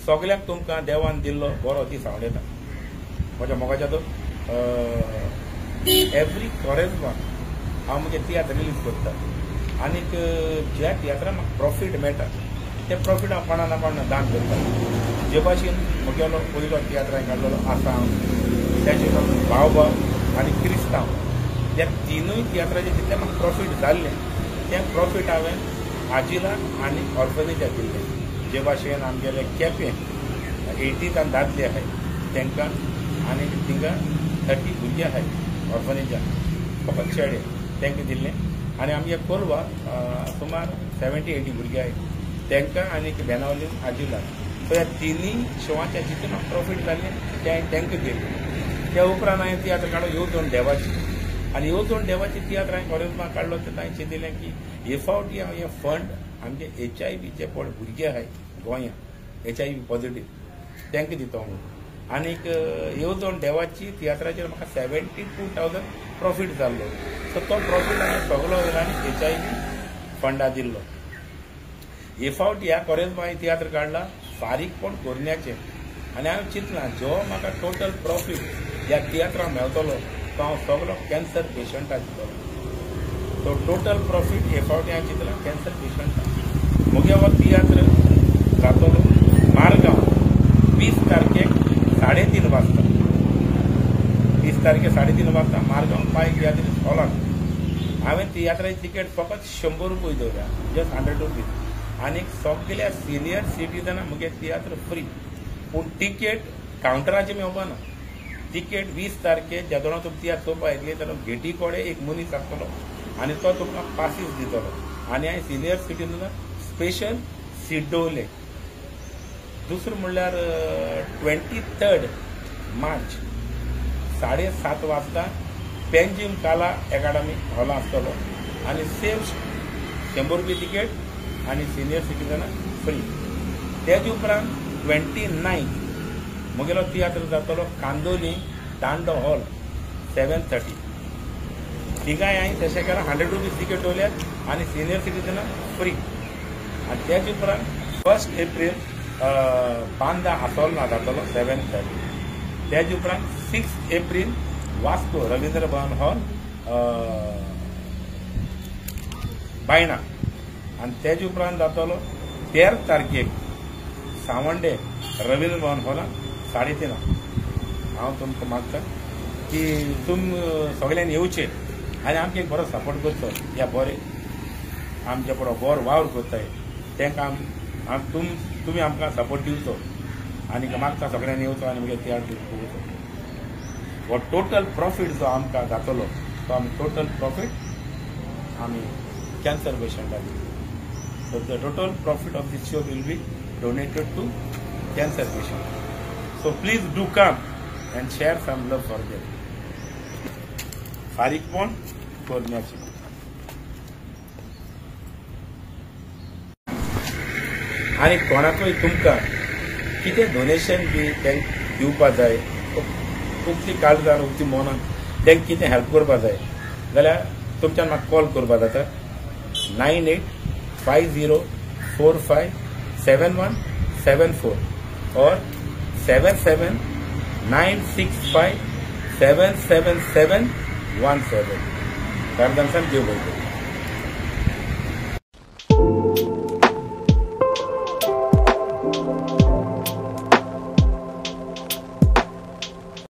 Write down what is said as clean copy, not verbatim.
सगळ्यांक तुमकां देवान दिल्लो बरो दीस हांव उलयतां. म्हज्या मोगाच्या तो एवरी कोरेज्मा हांव म्हगे तियात्र रिलीज करता आनीक ज्या तियात्रान म्हाका प्रॉफीट मेळटा ते प्रॉफीट हांव कोणा ना कोणा दान करता. जे भाशेन म्हगेलो पयलो तियात्र हांवें काडलेलो आसाम, तेजे भाव भाव आनी क्रिस्तांव, त्या तिनूय तियात्राचें जितलें म्हाका प्रॉफीट जाल्लें तें प्रॉफीट हांवें आजिलाक आनी ऑर्फनेजाक दिल्लें. जे भाशेन आमगेले केपें 80s दादले आसाय तांकां आनी थिंगा 30 भुरगे आसाय ऑर्फनेजाक फकत चेडे तांकां दिल्लें. आनी आमगे कोलवा सुमार 70-80 भुरगे आसाय तांकां आनी बेनावली आजिलाक. सो ह्या तिनूय शोवाच्या जितलें म्हाका प्रॉफीट जाल्लें तें हांवें तांकां दिलें. त्या उपरांत हांवें तियात्र काडलो येवजण देवाची आनी येवजण देवाची तियात्र हांवें कोरेज्मा काडलो तेन्ना हांवें चिंतलें की हे फावटी हांव हे फंड आमचे HIV कोण भुरगे आसाय गोंयांत HIV positive तांकां दिता म्हणून. आनीक येवजण देवाची तियात्राचेर म्हाका 72,000 प्रॉफीट जाल्लो. सो तो प्रॉफीट हांवें सगलो वयलो आनी HIV फंडा दिल्लो. हे फावटी ह्या कोरेज्मा हांवें तियात्र काडला फारीकपण करण्याचें आनी हांवें चिंतलां जो म्हाका टोटल प्रॉफीट ह्या तियात्राक मेळटलो तो हांव सगलो कॅन्सर पेशंटाक दितलो. सो टोटल प्रॉफीट हे फावटी हांवें चिंतलां कॅन्सर पेशंटाक. म्हगे हो तियात्र जातलो मारगांव 20 तारखेक 3:30 वाजता. 20 तारखेक 3:30 वाजता मारगांव पाय तियात्र हॉलाक. हांवें तियात्राची तिकेट फकत 100 रुपये दवरल्या, जस्ट 100 रुपीज. आनी सगल्या सिनियर सिटीजनां म्हगे तियात्र फ्री, पूण तिकेट कावंटराचेर मेळपा ना. तिकेट 20 तारखेक ज्या दोना तुमकां तियात्र चोवपा येतली तेन्ना गेटी कडेन एक मनीस आसतलो आनी तो तुमकां पासीस दितलो. आनी हांवें सिनियर सिटीजनां स्पेशल सीट दवरले. दुसरें म्हणल्यार 23 मार्च 7:30 वाजता पेंजीम काला एकाडमी हॉला आसतलो आनी सेम 100 रुपये तिकेट आनी सिनियर सिटीजनां फ्री. तेजे उपरांत 29 म्हगेलो तियात्र जातलो कांदोली दांडो हॉल 7:30. थिंगाय हांवें तशें केलां 100 रुपीज तिकेट दवरल्यात आनी सिनियर सिटीजनां फ्री. आनी तेजे उपरांत 1 एप्रील बांदा आसोलना जातलो 7:30. तेजे उपरांत 6 एप्रील वास्को रवींद्र भवन हॉल बायणा. आनी तेजे उपरांत जातलो 13 तारखेक सावंडे रवींद्र भवन हॉलान 3:30. हांव तुमकां मागता की तुम सगळ्यांनी येवचें आनी आमकां एक बरो सपोर्ट करचो. ह्या बरें आमच्या बरो बरो वावर करताय तांकां तुमी आमकां सपोर्ट दिवचो आनी मागता सगळ्यांनी येवचो आनी मागीर तियात्र पळोवचो. हो टोटल प्रॉफीट जो आमकां जातलो तो आमी टोटल प्रॉफीट आमी कॅन्सर पेशंटाक दितले. So the total profit of this show will be donated to cancer patient. So please do come and share some love for them. फारीकपण करण्याची. आनी कोणाकूय तुमकां कितें डोनेशन बी तांकां दिवपा जाय, उक्ती काळजान उक्ती मनान तांकां कितें हेल्प करपा जाय जाल्यार तुमच्यान म्हाका कॉल करपा जाता 985045 7174 or 77965 77717. काळजान देव बरें करूं.